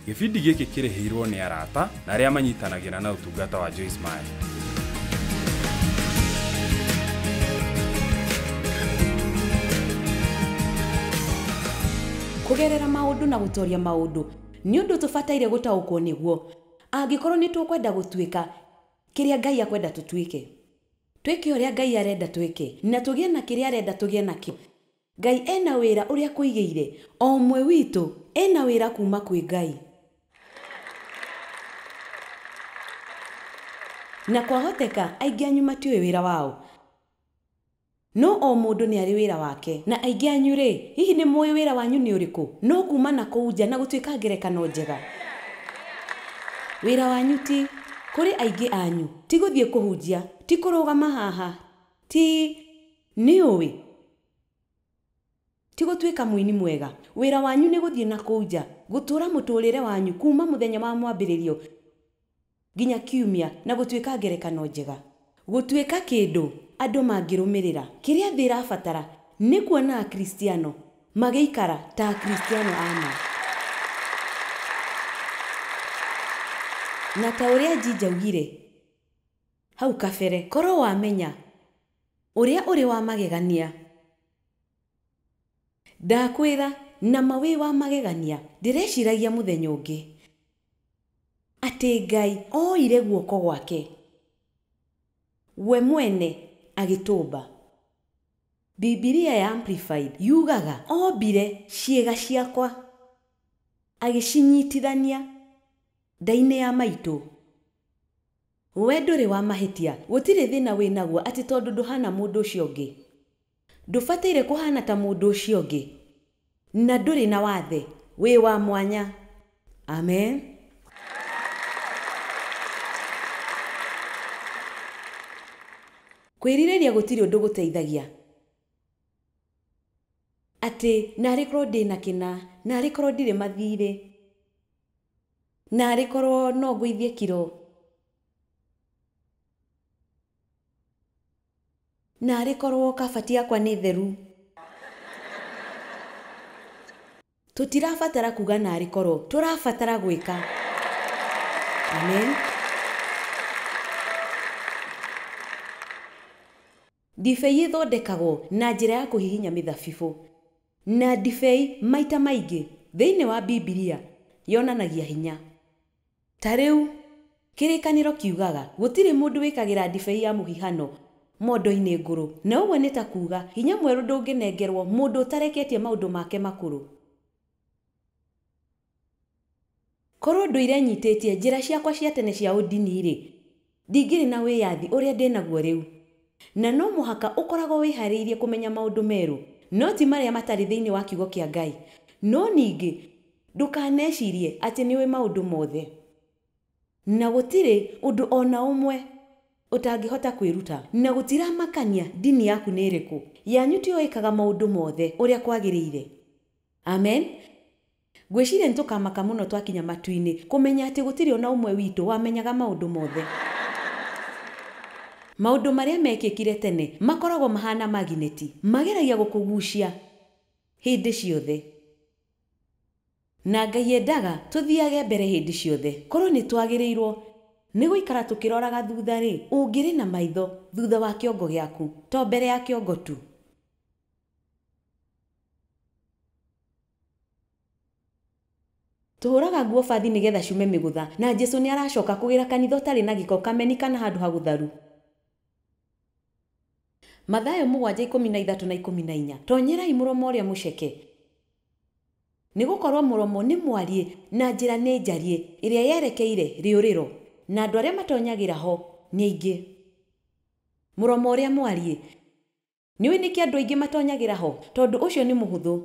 Gĩbindi gĩkĩ kĩrĩhĩirwo nĩ arata na arĩa manyitanagĩra na ũtungata wa Joyce Meyer. Kũgerera maũndũ na gũtoria maũndũ nĩ ũndũ tũbataire gũtaũkwo nĩguo angĩkorwo nĩ tũkwenda gũtuĩka kĩrĩa Ngai akwenda tũtuĩke. Twĩke ũrĩa Ngai arenda twĩke na tũgĩe na kĩrĩa arenda tũgĩe nakĩo. Ngai ena wĩra ũrĩa kũigĩire, o ũmwe witũ ena wĩra kuma kwĩ Ngai. Na kwahoteka aingĩ anyu matiũĩ wĩra wao. No o mũndũ nĩ arĩ wĩra wake, na aingĩ anyu rĩ, hihi nĩ mũĩ wĩra wanyu nĩ ũrĩkũ? No kuma na kũu nja na gũtuĩka ngerekano njega. Wĩra wanyu ti kũrĩ aingĩ anyu, ti gũthiĩ kũhunjia, ti kũrũgama haha, ti nĩ ũĩ, ti gũtuĩka mũini mwega. Wĩra wanyu nĩ gũthiĩ na kũu nja, gũtũũra mũtũũrĩre wanyu kuma mũthenya wa mwambĩrĩrio nginya kiumia na gũtuĩka ngerekano njega. Gũtuĩka kĩndũ andũ mangĩrũmĩrĩra. Kĩrĩa thĩ ĩrabatara nĩ kuona Akristiano magĩikara ta Akristiano a ma. Na ta ũrĩa Jinja augire hau kabere, korwo wamenya ũrĩa ũrĩ wa magegania. Ndakwĩra na ma wĩ wa magegania. Ndĩreciragia mũthenya ũngĩ atĩ Ngai oire guoko gwake we mwene agĩtũmba. Bibilia ya Amplified yugaga ombire ciĩga ciakwa agĩcinyitithania nda-inĩ ya maitũ. We ndũrĩ wa mahĩtia, gũtirĩ thĩna wĩnaguo atĩ tondũ ndũhana mũndũ ũcio ũngĩ. Ndũbataire kũhana ta mũndũ ũcio ũngĩ na ndũrĩ na wathe, wĩ wa mwanya. Amen. Kwĩrirĩria gũtirĩ ũndũ gũteithagia. Atĩ narĩ korwo ndĩna kĩna, narĩ korwo ndirĩ mathirĩ, narĩ korwo no ngũithie kiro, narĩ korwo kabati yakwa nĩ theru. Tũtirabatara kuga narĩ korwo, tũrabatara gwĩka. Amen. Ndibei ĩthondekagwo na njĩra ya kũhihinya mĩthabibũ. Na ndibei maita maingĩ thĩinĩ wa Bibilia yonanagia hinya. Ta rĩu kĩrĩkanĩro kiugaga gũtirĩ mũndũ wĩkagĩra ndibei ya mũhihano mondo-inĩ ngũrũ. Na ũguo nĩ ta kuga hinya mwerũ ndũngĩnengerwo mũndũ ũtareketie maũndũ make makũrũ. Korwo ndũire nyitĩtie njĩra ciakwa cia tene cia ũndini-rĩ, ndingĩrĩ na wĩyathi ũrĩa ndĩnaguo rĩu. Na no mũhaka ũkoragwo wĩharĩirie kũmenya maũndũ merũ, no ti marĩa matarĩ thĩinĩ wa kiugo kĩa Ngai. No ningĩ ndũkanecirie atĩ nĩũĩ maũndũ mothe. Na gũtirĩ ũndũ ona ũmwe ũtangĩhota kwĩruta. Na gũtiramakania ndini yaku nĩ ĩrĩkũ. Yanyu tiyo ĩkaga maũndũ mothe ũrĩa kwagĩrĩire. Amen. Ngwĩciria nĩ tũkamaka mũno twakinya matu-inĩ kũmenya atĩ gũtirĩ ona ũmwe witũ wamenyaga maũndũ mothe. Maũndũ marĩa mekĩkire tene makoragwo mahana magineti, mageragia gũkũgucia hĩndĩ ciothe. Na Ngai endaga tũthiage mbere hĩndĩ ciothe. Korwo nĩ twagĩrĩirwo nĩ gũikara tũkĩroraga thutha rĩ, ũngĩrĩ na maitho thutha wa kĩongo gĩaku, to mbere ya kĩongo tu. Tũhũraga nguo bathi nĩgetha ciume mĩgũtha, na Jesu nĩ aracoka kũgĩra kanitha ũtarĩ na gĩko, kameni kana handũ hagũtharu. Mathayo 7:13 na 14. Tonyerai mũromo ũrĩa mũceke, nĩgũkorwo mũromo nĩ mwariĩ na njĩra nĩ njariĩ ĩrĩa yerekeire rĩũrĩro, na andũ arĩa matonyagĩra ho nĩ aingĩ. Mũromo ũrĩa mwariĩ, nĩũĩ nĩkĩ andũ aingĩ matonyagĩra ho? Tondũ ũcio nĩ mũhũthũ.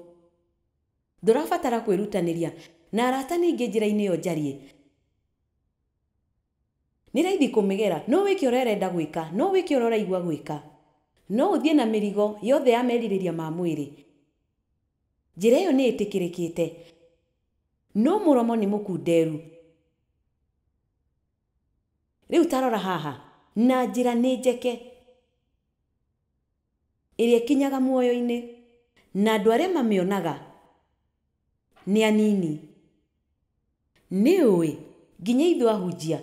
Ndũrabatara kwĩrutanĩria, na arata nĩ aingĩ njĩra-inĩ ĩyo njariĩ. Nĩ raithi kũmĩgera, no wĩke ũrĩa ũrenda gwĩka, no wĩke ũrĩa ũraigua gwĩka. No ũthiĩ na mĩrigo yothe ya merirĩria ma mwĩrĩ. Njĩra ĩyo nĩ ĩtĩkĩrĩkĩte, no mũromo nĩ mũkunderu. Rĩu ta rora haha, na njĩra nĩ njeke ĩrĩa ĩkinyaga muoyo-inĩ, na andũ arĩa mamĩonaga nĩ anini. Nĩ ũĩ nginya ithuĩ ahunjia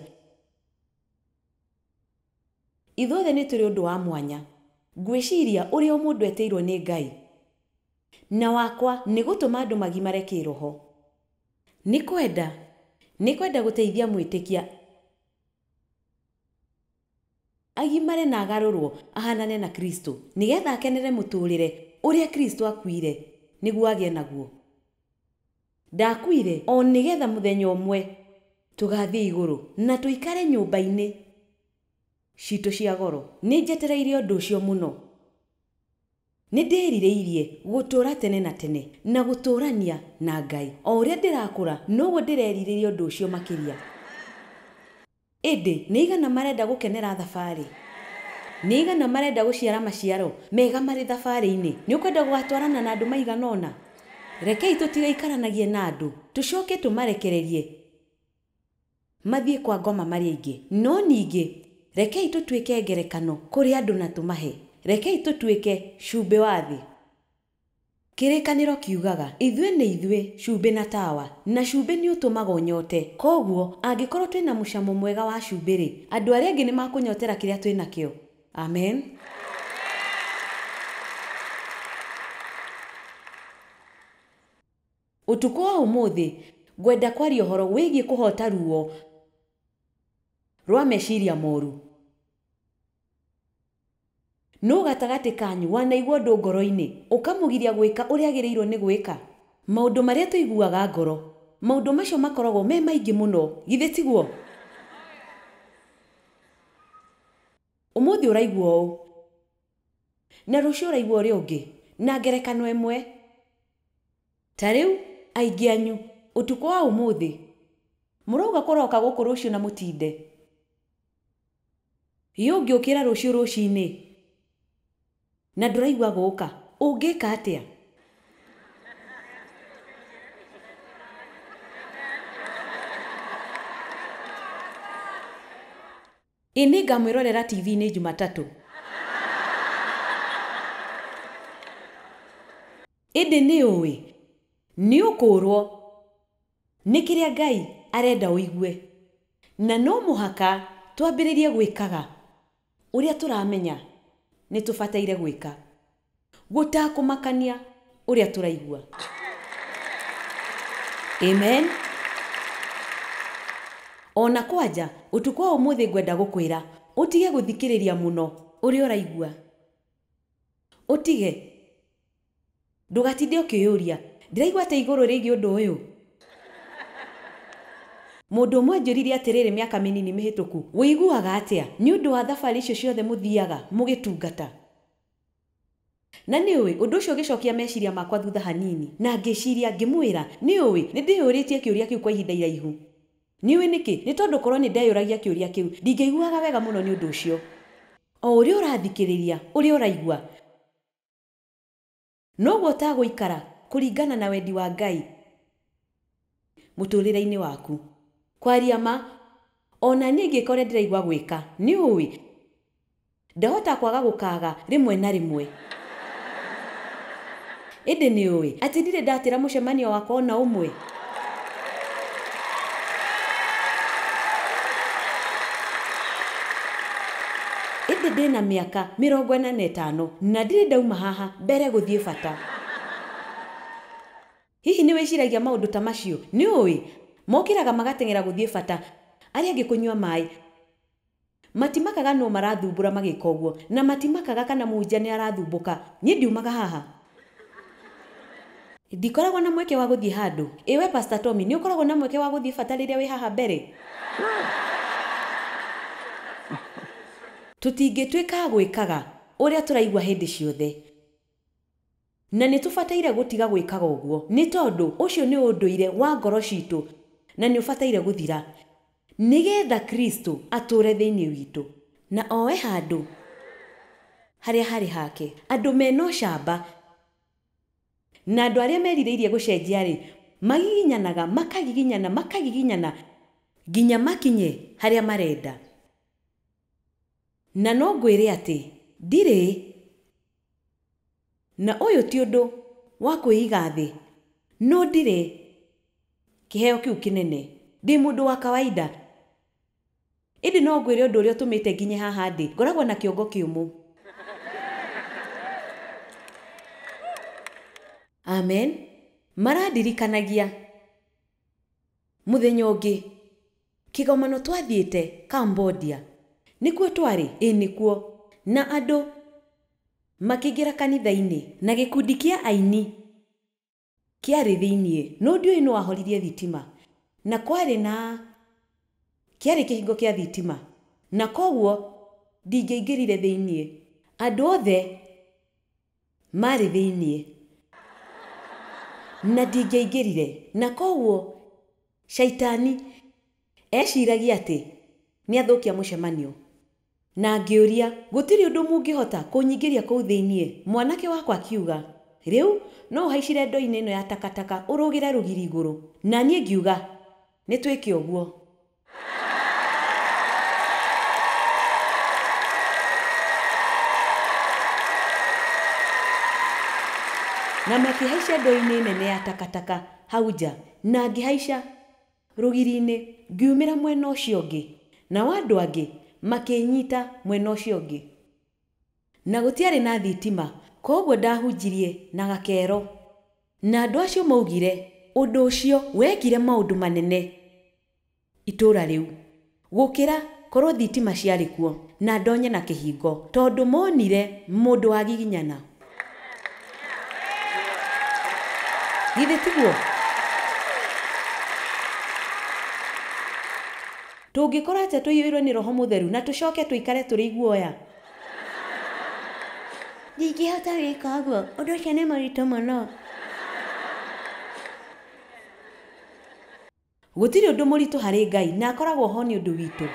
ithuothe nĩ tũrĩ ũndũ wa mwanya. Ngwĩciria ũrĩa o mũndũ etĩirwo nĩ Ngai na wakwa nĩ gũtũma andũ magimare kĩroho. Nĩ kwenda gũteithia mwĩtĩkia agimare na agarũrwo ahanane na Kristo nĩgetha akenere mũtũrĩre ũrĩa Kristo akuire nĩguo agĩe naguo. Ndakuire o nĩgetha mũthenya ũmwe tũgathiĩ igũrũ na tũikare nyũmba-inĩ citũ cia goro. Nĩ njetereire ũndũ ũcio mũno. Nĩ ndĩrirĩirie gũtũũra tene na tene na gũtũũrania na Ngai. O ũrĩa ndĩrakũra noguo ndĩrerirĩria ũndũ ũcio makĩria. Ĩndĩ nĩ igana marenda gũkenera thabarĩ, nĩ igana marenda gũciara maciaro mega marĩ thabarĩ-inĩ. Nĩ ũkwenda gũgatwarana na andũ maigana ũna? Rekei tũtigaikaranagie na andũ, tũcoke tũmarekererie mathiĩ kwa ngoma marĩ aingĩ. No ningĩ rekei tũtuĩke ngerekano kũrĩ andũ na tũmahe. Rekei tũtuĩke cumbĩ wa thĩ. Kĩrĩkanĩro kiugaga ithuĩ nĩ ithuĩ cumbĩ na tawa, na cumbĩ nĩ ũtũmaga ũnyote. Koguo angĩkorwo twĩna mũcamo mwega wa cumbĩ rĩ, andũ arĩa angĩ nĩ makũnyotera kĩrĩa twĩnakĩo. Amen. Ũtukũ wa ũmũthĩ ngwenda kwaria ũhoro wĩgiĩ kũhota ruo rwa meciria moru. Nũ gatagatĩ kanyu wanaigua ũndũ ngoro-inĩ ũkamũgiria gwĩka ũrĩa agĩrĩirwo nĩ gwĩka? Maũndũ marĩa tũiguaga ngoro, maũndũ macio makoragwo me maingĩ mũno, githĩ tiguo? Ũmũthĩ ũraigua ũũ na rũciũ ũraigua ũrĩa ũngĩ. Na ngerekano ĩmwe, ta rĩu aingĩ anyu ũtukũ wa ũmũthĩ mũrauga kũroka gũkũ rũciũ na mũtinde. Ĩ ũngĩũkĩra rũciũ rũcinĩ na ndũraigua gũka, ũngĩka atĩa? Ĩ nĩ ngamwĩrorera TV-inĩ Jumatatũ. Ĩndĩ nĩ ũĩ nĩ ũkũũrwo nĩ kĩrĩa Ngai arenda ũigue, na no mũhaka twambĩrĩrie gwĩkaga ũrĩa tũramenya nĩ tũbataire gwĩka, gũtakũmakania ũrĩa tũraigua. Amen. Ona kwanja ũtukũ wa ũmũthĩ ngwenda gũkwĩra ũtige gũthikĩrĩria mũno ũrĩa ũraigua. Ũtige, ndũgatinde ũkĩyũria ndĩraigua atĩa igũrũ rĩgiĩ ũndũ ũyũ. Mũndũ ũmwe anjũririe atĩrĩrĩ mĩaka mĩnini mĩhĩtũku, ũiguaga atĩa nĩ ũndũ wa thabarĩ icio ciothe mũthiaga mũgĩtungata? Na nĩ ũĩ ũndũ ũcio ũgĩcokia meciria makwa thutha hanini, na ngĩciria ngĩmwĩra nĩ ũĩ nĩ ndĩyũrĩtie kĩũria kĩu kwa ihinda iraihu. Nĩ ũĩ nĩkĩ? Nĩ tondũ korwo nĩ ndeyũragia kĩũria kĩu ndingĩiguaga wega mũno nĩ ũndũ ũcio. O ũrĩa ũrathikĩrĩria ũrĩa ũraigua noguo ũtagũikara kũringana na wendi wa Ngai mũtũrĩre-inĩ waku. Kwaria ma, ona niĩ ngĩka ũrĩa ndĩraigua gwĩka, nĩ ũĩ ndahota kwaga gũkaga rĩmwe na rĩmwe. Ĩndĩ nĩ ũĩ atĩ ndirĩ ndatĩra mũcemanio wakwa ona ũmwe. Ĩndĩ ndĩna mĩaka 45 na ndirĩ ndauma haha mbere gũthiĩ bata. Hihi nĩ wĩciragia maũndũ ta macio? Nĩ ũĩ mokĩraga magateng'era gũthiĩ bata, arĩa angĩ kũnyua maĩ. Matimakaga nũ marathumbũra magĩka ũguo, na matimakaga kana mũhunjia nĩ arathumbũka. Niĩ ndiumaga haha, ndikoragwo na mweke wa gũthiĩ handũ. Ĩ we Pastor Tommy, nĩ ũkoragwo na mweke wa gũthiĩ bata rĩrĩa wĩ haha mbere? Tũtingĩtuĩka a gwĩkaga ũrĩa tũraigua hĩndĩ ciothe, na nĩ tũbataire gũtiga gwĩkaga ũguo, nĩ tondũ ũcio nĩ ũndũire wa ngoro citũ na nĩ ũbataire gũthira nĩgetha Kristo atũũre thĩinĩ witũ na oe handũ harĩa harĩ hake. Andũ mena ũcamba na andũ arĩa merirĩirie gũcenjia rĩ, magiginyanaga makagiginyana makagiginyana nginya makinye harĩa marenda. Na no ngwĩre atĩ ndirĩ na ũyũ ti ũndũ wa kwĩiga thĩ, no ndirĩ kĩheo kĩu kĩnene Ndĩ mũndũ wa kawaida. Ĩndĩ no ngwĩre ũndũ ũrĩa ũtũmĩte nginye haha ndĩ, ngoragwo na kĩongo kĩũmũ. Amen. Marandirikanagia mũthenya ũngĩ kĩgomano twathiĩte Cambodia. Nĩkuo twarĩ? Ĩ nĩkuo. Na andũ makĩingĩra kanitha-inĩ na gĩkundi kĩa aini kĩarĩ thĩiniĩ. No ndiũĩ nũ wahoririe thitima. Na kwarĩ na kĩarĩ kĩhingo kĩa thitima. Na koguo ndingĩaingĩrire thĩiniĩ. Andũ othe marĩ thĩiniĩ. Na ndingĩaingĩrire. Na koguo shaitani eciragia atĩ nĩathũkia mũcemanio. Na ngĩũria, gũtirĩ ũndũ mũngĩhota kũnyingĩria kũu thĩiniĩ. Mwanake wakwa akiuga, rĩu no ũhaicire ndoo-inĩ ĩno ya takataka ũrũgĩre rũgiri igũrũ. Na niĩ ngiuga, nĩ twĩke ũguo. Na makĩhaica ndoo-inĩ nene ya takataka hau nja, na ngĩhaica rũgiri-inĩ ngiumĩra mwena ũcio ũngĩ, nao andũ angĩ makĩnyita mwena ũcio ũngĩ. Na gũtiarĩ na thitima, koguo ndahunjirie na gakero. Na andũ acio maugire ũndũ ũcio wekire maũndũ manene itũũra rĩu gũkĩra korwo thitima ciarĩ kuo na ndonye na kĩhingo, tondũ monire mũndũ wagiginyana. Githĩ tiguo? Tũngĩkorwo atĩa tũiyũirwo nĩ Roho Mũtheru na tũcoke tũikare tũrĩ iguoya? Ndingĩhota gwĩka ũguo, ũndũ ũcio nĩ mũritũ mũno. Gũtirĩ ũndũ mũritũ harĩ Ngai na akoragwo ho nĩ ũndũ witũ.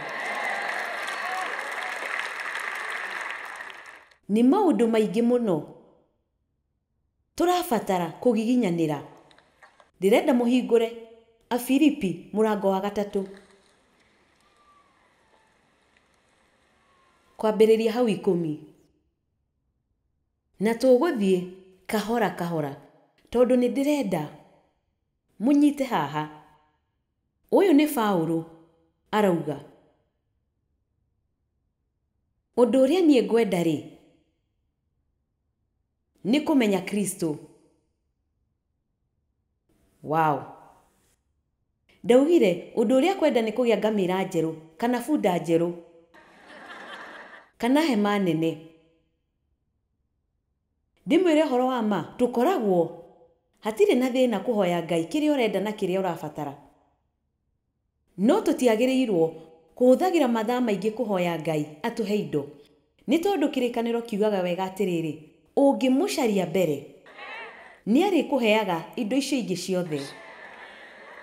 Nĩ maũndũ maingĩ mũno tũrabatara kũgiginyanĩra. Ndĩrenda mũhingũre Afilipi mũrango wa 3. Kwambĩrĩria hau 10. Na tũgũthiĩ kahora kahora tondũ nĩ ndĩrenda mũnyite haha. Ũyũ nĩ Paũlũ arauga, ũndũ ũrĩa niĩ ngwenda rĩ nĩ kũmenya Kristo. Wow. Ndaugire ũndũ ũrĩa kwenda nĩ kũgĩa ngamĩra njerũ kana bunda njerũ kana hema nene. Ndĩmwĩre ũhoro wa ma, tũkoragwo hatirĩ na thĩna kũhoya Ngai kĩrĩa ũrenda na kĩrĩa ũrabatara. No tũtiagĩrĩirwo kũhũthagĩra mathaa maingĩ kũhoya Ngai atũhe indo. Nĩ tondũ kĩrĩkanĩro kiugaga wega atĩrĩrĩ, ũngĩmũcaria mbere nĩarĩkũheaga indo icio ingĩ ciothe.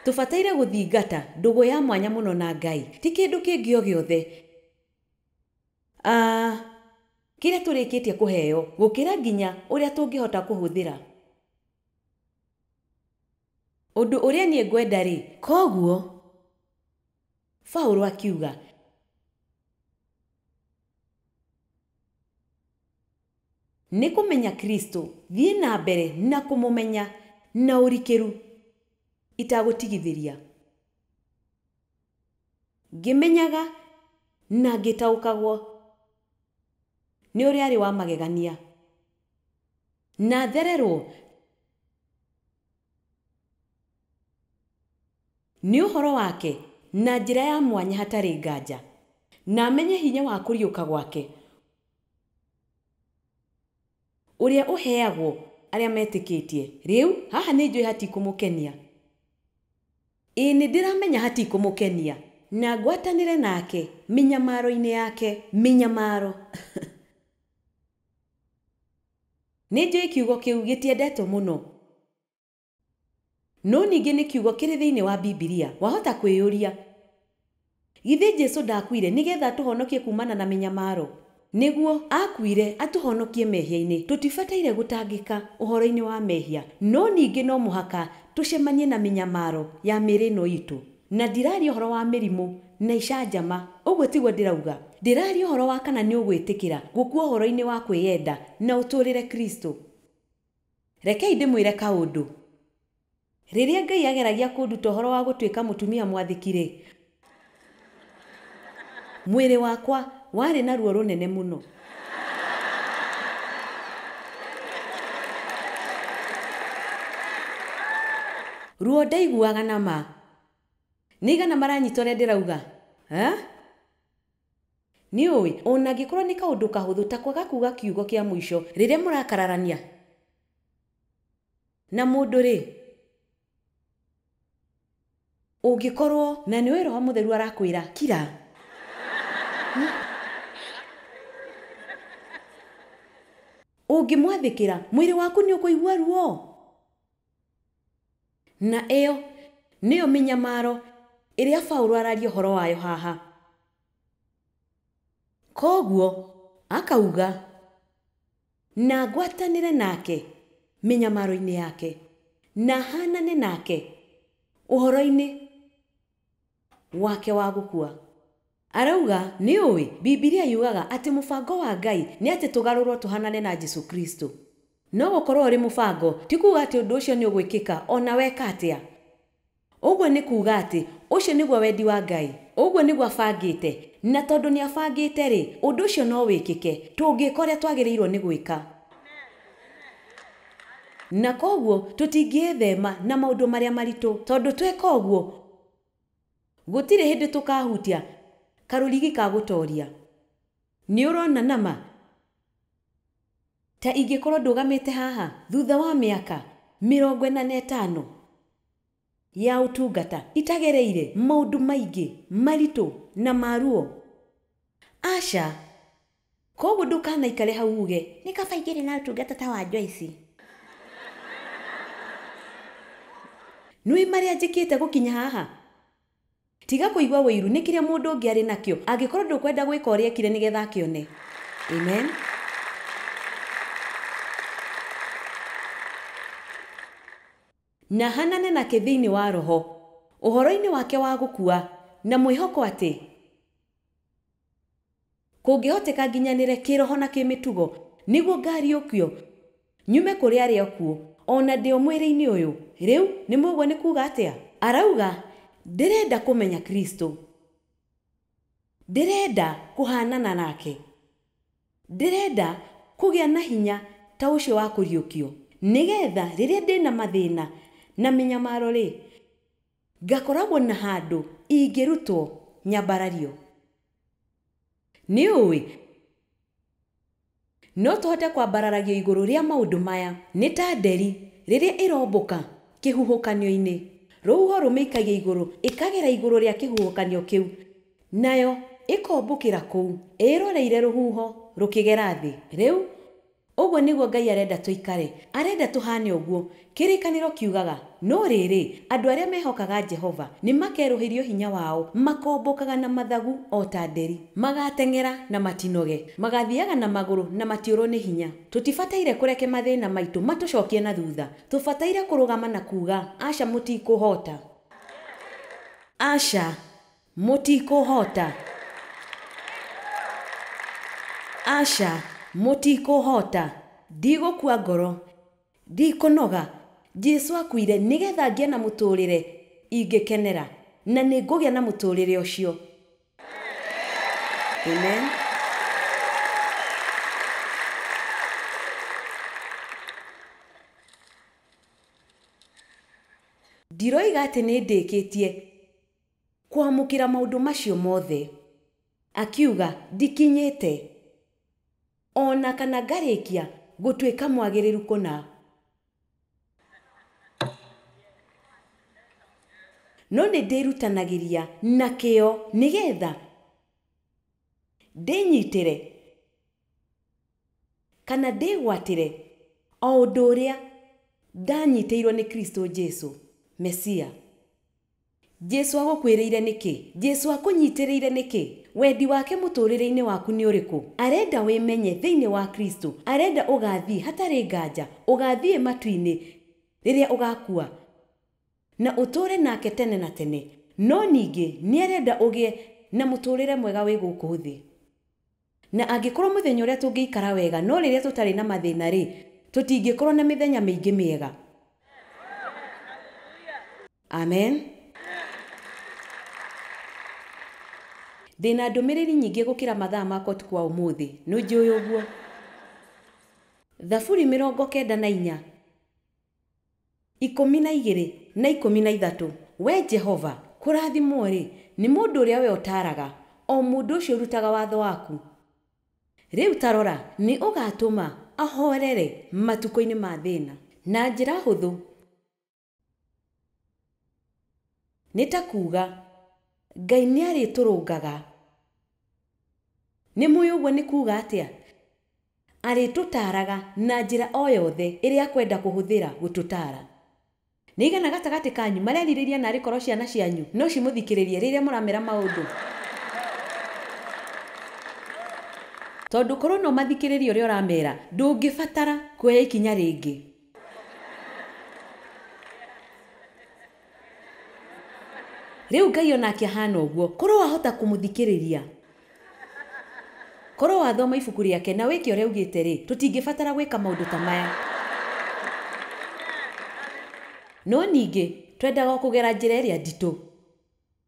Tũbataire gũthingata ndũgũ ya mwanya mũno na Ngai, ti kĩndũ kĩngĩ o gĩothe. Kĩrĩa tũrĩkĩtie kũheo gũkĩra nginya ũrĩa tũngĩhota kũhũthĩra. Ũndũ ũrĩa niĩ ngwenda rĩ, koguo Paũlũ akiuga, nĩ kũmenya Kristo, thiĩ na mbere na kũmũmenya na ũrikĩru itagũtigithĩria. Ngĩmenyaga na ngĩtaũkagwo nĩ ũrĩa arĩ wa magegania. Na thererwo nĩ ũhoro wake na njĩra ya mwanya hatarĩ nganja, na amenye hinya wa kũriũka gwake ũrĩa ũheagwo arĩa metĩkĩtie. Rĩu haha nĩ njũĩ hatikũmũkenia. Ĩĩ nĩ ndĩramenya hatikũmũkenia. Na ngwatanĩre nake mĩnyamaro-inĩ yake, mĩnyamaro. Nĩ njũĩ kiugo kĩu gĩtiendetwo mũno, no ningĩ nĩ kiugo kĩrĩ thĩinĩ wa Bibilia. Wahota kwĩyũria, githĩ Jesũ ndakuire nĩgetha atũhonokie kumana na mĩnyamaro? Nĩguo akuire atũhonokie mehia-inĩ. Tũtibataire gũtangĩka ũhoro-inĩ wa mehia, no ningĩ no mũhaka tũcemanie na mĩnyamaro ya mĩĩrĩ ĩno itũ. Na ndiraria ũhoro wa mĩrimũ na icanjama, ũguo tiguo ndĩrauga. Ndĩraria ũhoro wa kana nĩ ũgwĩtĩkĩra gũkua ũhoro-inĩ wa kwĩyenda na ũtũũrĩre Kristo. Rekei ndĩmwĩre kaũndũ. Rĩrĩa Ngai ageragia kũnduta ũhoro wa gũtuĩka mũtumia mwathĩki-rĩ, mwĩrĩ wakwa warĩ na ruo rũnene mũno. Ruo ndaiguaga na ma. Nĩ igana maranyita ũrĩa ndĩrauga? Nĩ ũĩ, ona angĩkorwo nĩ kaũndũ kahũthũ ta kwaga kuuga kiugo kĩa mũico rĩrĩa mũrakararania na mũndũ rĩ, ũngĩkorwo na nĩ ũĩ Roho Mũtheru arakwĩra kira. Ũngĩmwathĩkĩra, mwĩrĩ waku nĩ ũkũigua ruo. Na ĩyo nĩyo mĩnyamaro ĩrĩa Paũlũ araria ũhoro wayo haha. Koguo akauga na ngwatanĩre nake mĩnyamaro-inĩ yake na hanane nake ũhoro-inĩ wake wa gũkua. Arauga nĩ ũĩ Bibilia yugaga atĩ mũbango wa Ngai nĩ atĩ tũgarũrwo tũhanane na Jesu Kristo. No gũkorwo ũrĩ mũbango ti kuuga atĩ ũndũ ũcio nĩ ũgwĩkĩka ona weka atĩa. Ũguo nĩ kuuga atĩ ũcio nĩguo wendi wa Ngai, ũguo nĩguo abangĩte, na tondũ nĩ abangĩte rĩ, ũndũ ũcio no wĩkĩke tũngĩka ũrĩa twagĩrĩirwo nĩ gwĩka. Na koguo tũtingĩĩthema na maũndũ marĩa maritũ, tondũ tweka ũguo gũtirĩ hĩndĩ tũkahutia karũrigi ka gũtoria. Nĩ ũrona nama ta ingĩkorwo ndũgamĩte haha thutha wa mĩaka 45 ya ũtungata itagereire maũndũ maingĩ maritũ na maruo. Aca, koguo ndũkanaikare hau uge nĩ kaba ingĩrĩ na ũtungata ta wa Joyce. Nĩũĩ marĩa njĩkĩte gũkinya haha? Tiga kũigua ũiru nĩ kĩrĩa mũndũ ũngĩ arĩ nakĩo angĩkorwo ndũkwenda gwĩka ũrĩa ekire nĩgetha akĩone. Amen. Na hanane nake thĩinĩ wa roho ũhoro-inĩ wake wa gũkua na mwĩhoko atĩ kũngĩhoteka nginyanĩre kĩroho na kĩmĩtugo nĩguo ngariũkio nyume kũrĩ arĩa akuũ ona ndĩ o mwĩrĩ-inĩ ũyũ. Rĩu nĩ mũguo nĩ kuuga atĩa? Arauga ndĩrenda kũmenya Kristo, ndĩrenda kũhanana nake, ndĩrenda kũgĩa na hinya ta ũcio wa kũriũkio, nĩgetha rĩrĩa ndĩna mathĩna na mĩnyamaro rĩ, ngakoragwo na handũ ingĩrutwo nyambarario. Nĩ ũĩ no tũhote kwambararagio igũrũ rĩa maũndũ maya nĩ ta nderi rĩrĩa ĩrombũka kĩhuhũkanio-inĩ. Rũhuho rũmĩikagia igũrũ ĩkagera igũrũ rĩa kĩhuhũkanio kĩu, nayo ĩkombũkĩra kũu ĩroreire rũhuho rũkĩgera thĩ. Rĩu ũguo nĩguo Ngai arenda tũikare, arenda tũhane ũguo. Kĩrĩkanĩro kiugaga no rĩrĩ, andũ arĩa mehokaga Jehova nĩ makerũhĩrio hinya wao, makombũkaga na mathagu o ta nderi, magateng'era na matinoge, magathiaga na magũrũ na matiũrwo nĩ hinya. Tũtibataire kũreke mathĩna maitũ matũcokie na thutha, tũbataire kũrũgama na kuuga aca mũtikũhota, aca mũtikũhota, aca mũtikũhota. Ndigũkua ngoro, ndikũnoga. Jesu akuire nĩgetha ngĩe na mũtũrĩre ingĩkenera, na nĩ ngũgĩa na mũtũrĩre ũcio. Amen. Ndiroiga atĩ nĩ ndĩkĩtie kwamũkĩra maũndũ macio mothe. Akiuga ndikinyĩte ona kana ngarĩkia gũtuĩka mwagĩrĩru kũna. No nĩ ndĩrutanagĩria na kĩyo nĩgetha ndĩnyitĩre kana ndĩgwatĩre o ũndũ ũrĩa ndanyitĩirwo nĩ Kristo Jesu Mesia. Jesu agũkwĩrĩire nĩkĩ? Jesu akũnyitĩrĩire nĩkĩ? Wendi wake mũtũrĩre-inĩ waku nĩ ũrĩkũ? Arenda wĩmenye thĩinĩ wa Kristo, arenda ũgathiĩ hatarĩ nganja, ũgathiĩ matu-inĩ rĩrĩa ũgakua na ũtũre nake tene na tene. No ningĩ nĩ arenda ũgĩe na mũtũrĩre mwega wĩ gũkũ thĩ. Na angĩkorwo mũthenya ũrĩa tũngĩikara wega no rĩrĩa tũtarĩ na mathĩna rĩ, tũtingĩkorwo na mĩthenya mĩingĩ mĩega. Amen. Ndĩna ndũmĩrĩri nyingĩ gũkĩra mathaa makwa ũtukũ wa ũmũthĩ, nĩnjũĩ ũguo. Thaburi 94 12 na 13. We Jehova, kũrathimwo-rĩ, nĩ mũndũ ũrĩa we ũtaaraga, o mũndũ ũcio ũrutaga watho waku. Rĩu ta rora, nĩ ũgaatũma ahorere matukũ-inĩ ma thĩna. Na njĩra hũthũ, nĩ ta kuuga Ngai nĩ arĩtũrũngaga. Nĩ mũĩ ũguo nĩ kuuga atĩa? Arĩtũtaaraga na njĩra o yothe ĩrĩa akwenda kũhũthĩra gũtũtaara. Nĩ aigana gatagatĩ kanyu marerirĩria naarĩ korwo ciana cianyu no cimũthikĩrĩrie rĩrĩa mũramera maũndũ? Tondũ korwo no mathikĩrĩrie ũrĩa ũramera, ndũngĩbatara kuoya ikinya rĩngĩ. Rĩu Ngai onake ahana ũguo, korwo wahota kũmũthikĩrĩria, korwo wathoma ibuku rĩake na wĩke ũrĩa augĩte rĩ, tũtingĩbatara gwĩka maũndũ ta maya. No ningĩ twendaga o kũgera njĩra ĩrĩa nditũ.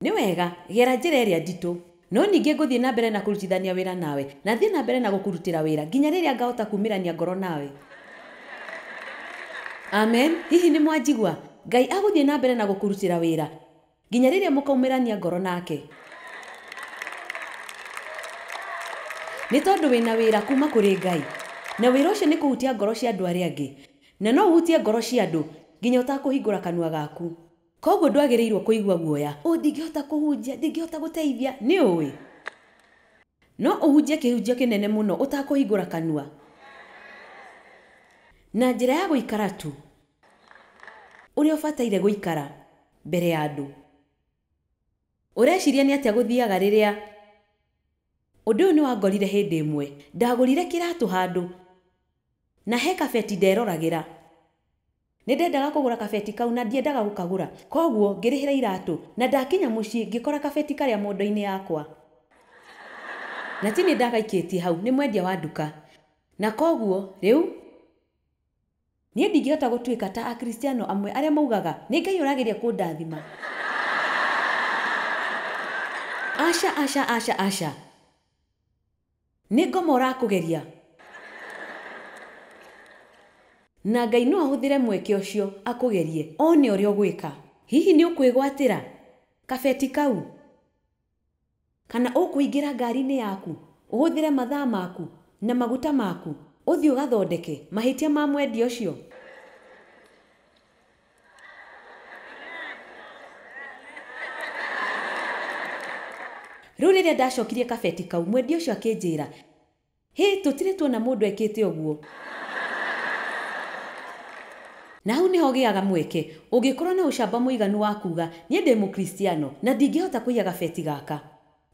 Nĩ wega, gera njĩra ĩrĩa nditũ. No ningĩ ngũthiĩ na mbere na kũrutithania wĩra nawe, na thiĩ na mbere na gũkũrutĩra wĩra nginya rĩrĩa ngahota kumĩrania ngoro nawe. Amen. Hihi nĩ mwanjigua? Ngai agũthiĩ na mbere na gũkũrutĩra wĩra nginya rĩrĩa mũkaumĩrania ngoro nake. Nĩ tondũ wĩna wĩra kuma kũrĩ Ngai, na wĩra ũcio nĩ kũhutia ngoro cia andũ arĩa angĩ, na no ũhutie ngoro cia andũ nginya ũtakũhingũra kanua gaku. Koguo ndwagĩrĩirwo kũigua guoya, ũ ndingĩhota kũhunjia, ndingĩhota gũteithia, nĩ ũĩ. No ũhunjie kĩhunjio kĩnene mũno ũtakũhingũra kanua. Na njĩra ya gũikara tu ũrĩa ũbataire gũikara mbere ya andũ. Ũreciria nĩ atĩa gũthiaga rĩrĩa ũndũ ũyũ nĩ wangorire hĩndĩ ĩmwe. Ndagũrire kĩratũ handũ na he kabeti nderoragĩra. Nĩ ndendaga kũgũra kabeti kau na ndiendaga gũkagũra, koguo ngĩrĩhĩra iratũ na ndakinya mũciĩ ngĩkora kabeti karĩa mondo-inĩ yakwa. Na ti nĩ ndagaikĩtie hau, nĩ mwendia wa nduka. Na koguo rĩu niĩ ndingĩhota gũtuĩka ta Akristiano amwe arĩa maugaga nĩ Ngai ũrageria kũndathima. Aca, aca, aca, aca. Nĩ ngoma ũrakũgeria. Na Ngai no ahũthĩre mweke ũcio akũgerie one ũrĩa ũgwĩka. Hihi nĩ ũkwĩgwatĩra kabeti kau? Kana ũkũingĩra ngari-inĩ yaku, ũhũthĩre mathaa maku na maguta maku, ũthiĩ ũgathondeke mahĩtia ma mwendia ũcio? Rĩu rĩrĩa ndacokirie kabeti kau, mwendia ũcio akĩnjĩra, hĩ, tũtirĩ tuona mũndũ ekĩte ũguo. Na hau nĩho gĩaga mweke, ũngĩkorwo na ũcamba mũiganu wa kuga, niĩ ndĩ mũkristiano na ndingĩhota kũiya gabeti gaka.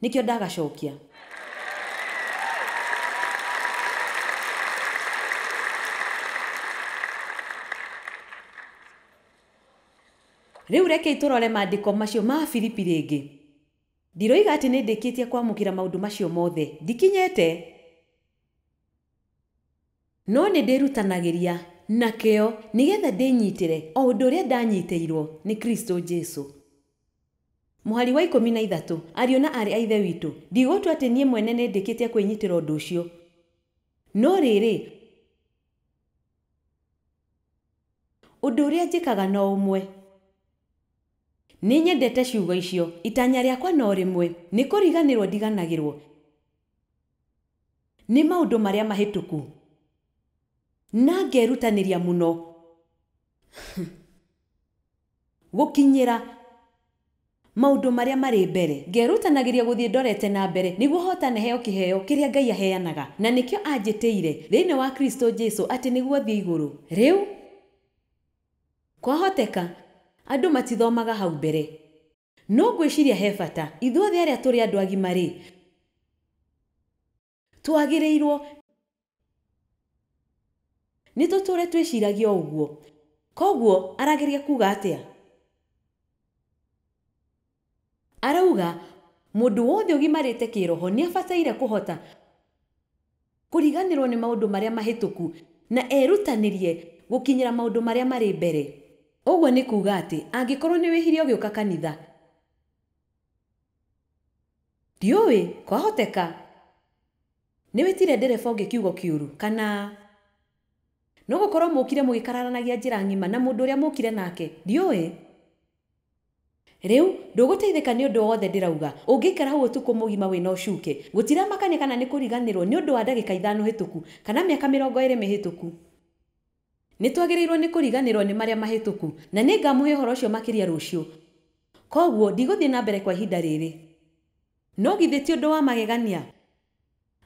Nĩkĩo ndagacokia. Rĩu rekei tũrore maandĩko macio ma Filipi rĩngĩ. Ndiroiga atĩ nĩ ndĩkĩtie kwamũkĩra maũndũ macio mothe, ndikinyĩte. No nĩ ndĩrutanagĩria na kĩyo nĩgetha ndĩnyitĩre o ũndũ ũrĩa ndanyitĩirwo nĩ Kristo Jesu. Mũhari wa 13, ariũ na aarĩ a Ithe witũ, ndigũtua atĩ niĩ mwene nĩ ndĩkĩtie kwĩnyitĩra ũndũ ũcio. No rĩrĩ, ũndũ ũrĩa njĩkaga no ũmwe. Nĩ nyendete ciugo icio, itanya rĩakwa no rĩmwe, nĩ kũriganĩrwo ndiganagĩrwo nĩ maũndũ marĩa mahĩtũku, na ngerutanĩria mũno gũkinyĩra maũndũ marĩa marĩ mbere. Ngerutanagĩria gũthiĩ ndorete na mbere nĩguo hotane heo kĩheo kĩrĩa Ngai aheanaga, na nĩkĩo anjĩtĩire thĩinĩ wa Kristo Jesu atĩ nĩguo thiĩ igũrũ. Rĩu kwahoteka andũ matithomaga hau mbere, no ngwĩciria he bata ithuothe arĩa tũrĩ andũ agima rĩ, twagĩrĩirwo nĩ tũtũre twĩciragia o ũguo. Koguo arageria kuga atĩa? Arauga mũndũ wothe ũgimarĩte kĩroho nĩ abataire kũhota kũriganĩrwo nĩ maũndũ marĩa mahĩtũku na erutanĩrie gũkinyĩra maũndũ marĩa marĩ mbere. Ũguo nĩ kuuga atĩ angĩkorwo nĩ wĩhirie ũgĩũka kanitha, ndiũĩ, kwahoteka nĩ wĩtire ndereba ũngĩ kiugo kĩũru, kana no gũkorwo mũkire mũgĩkararanagia njĩra ng'ima na mũndũ ũrĩa mũkire nake, ndiũĩ. Rĩu ndũgũteithĩka nĩ ũndũ wothe ndĩrauga. Ũngĩikara hau ũtukũ mũgima wĩna ũcuke, gũtiramakania kana nĩ kũriganĩrwo nĩ ũndũ wa ndagĩka 5 hĩtũku kana mĩaka 20 mĩhĩtũku. Nĩ twagĩrĩirwo nĩ kũriganĩrwo nĩ marĩa mahĩtũku, na nĩ ngamũhe ũhoro ũcio makĩria rũciũ. Koguo ndigũthiĩ na mbere kwa ihinda rĩrĩ. No githĩ ti ũndũ wa magegania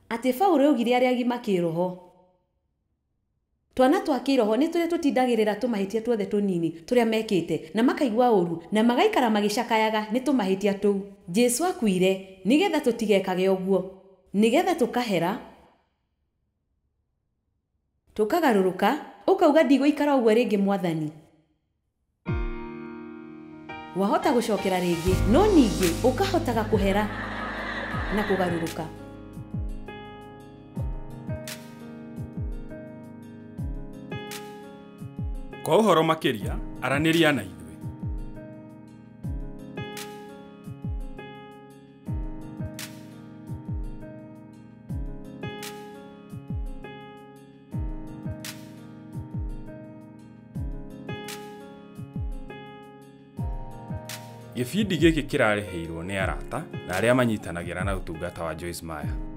atĩ Paũlũ augire arĩa agima kĩroho? Twana twa kĩroho nĩ tũrĩa tũtindagĩrĩra tũmahĩtia tuothe tũnini tũrĩa mekĩte na makaigua ũru na magaikara magĩcakayaga nĩ tũmahĩtia tũu. Jesũ akuire nĩgetha tũtigekage ũguo, nĩgetha tũkahera, tũkagarũrũka, ũkauga ndigũikara ũguo rĩngĩ Mwathani. Wahota gũcokera rĩngĩ, no ningĩ ũkahotaga kũhera na kũgarũrũka. Kwa ũhoro makĩria, aranĩria na ithuĩ. Gĩbindi gĩkĩ kĩrarĩhĩirwo nĩ arata na arĩa manyitanagĩra na ũtungata wa Joyce Meyer.